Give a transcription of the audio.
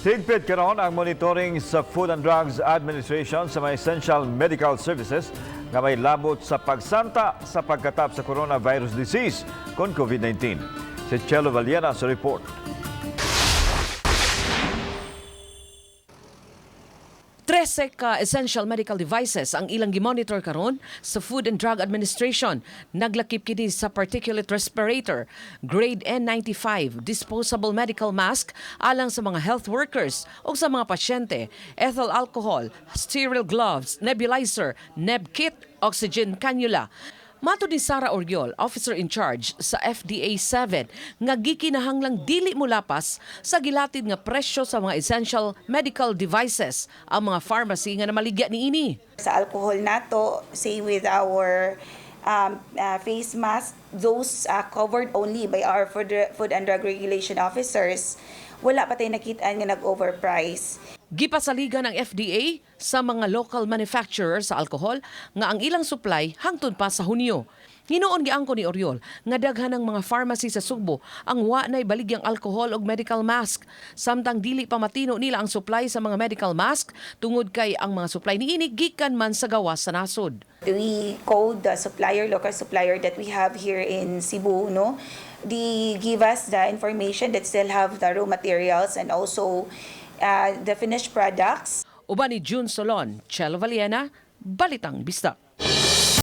Higpit karon ang monitoring sa Food and Drugs Administration sa mga essential medical services nga may labot sa pagsanta sa pagkatap sa coronavirus disease kon COVID-19. Si Chelo Valiena sa report. 13 ka essential medical devices ang ilang gimonitor karon sa Food and Drug Administration. Naglakip kini sa particulate respirator, grade N95, disposable medical mask alang sa mga health workers o sa mga pasyente, ethyl alcohol, sterile gloves, nebulizer, neb kit, oxygen cannula. Matod ni Sara Oriol, officer in charge sa FDA 7, nga gikinahanglang dili molapas sa gilatid nga presyo sa mga essential medical devices ang mga pharmacy nga namaligya niini. Sa alcohol nato, say with our face mask, those covered only by our Food and Drug Regulation officers, wala pa tayo nakitaan nga nag-overprice. Gipasaligan ang FDA sa mga local manufacturers sa alcohol nga ang ilang supply hangtod pa sa Hunyo. Hinuon giangko ni Oriol nga daghan ng mga pharmacy sa Sugbo ang wa na'y baligyang alcohol ug medical mask. Samtang dili pa matino nila ang supply sa mga medical mask tungod kay ang mga supply niini gikan man sa gawas sa nasod. We called the supplier, local supplier that we have here in Cebu, no? They give us the information that still have the raw materials and also the finished products. Uban ni June Solon, Chelo Valiena, Balitang Bisdak.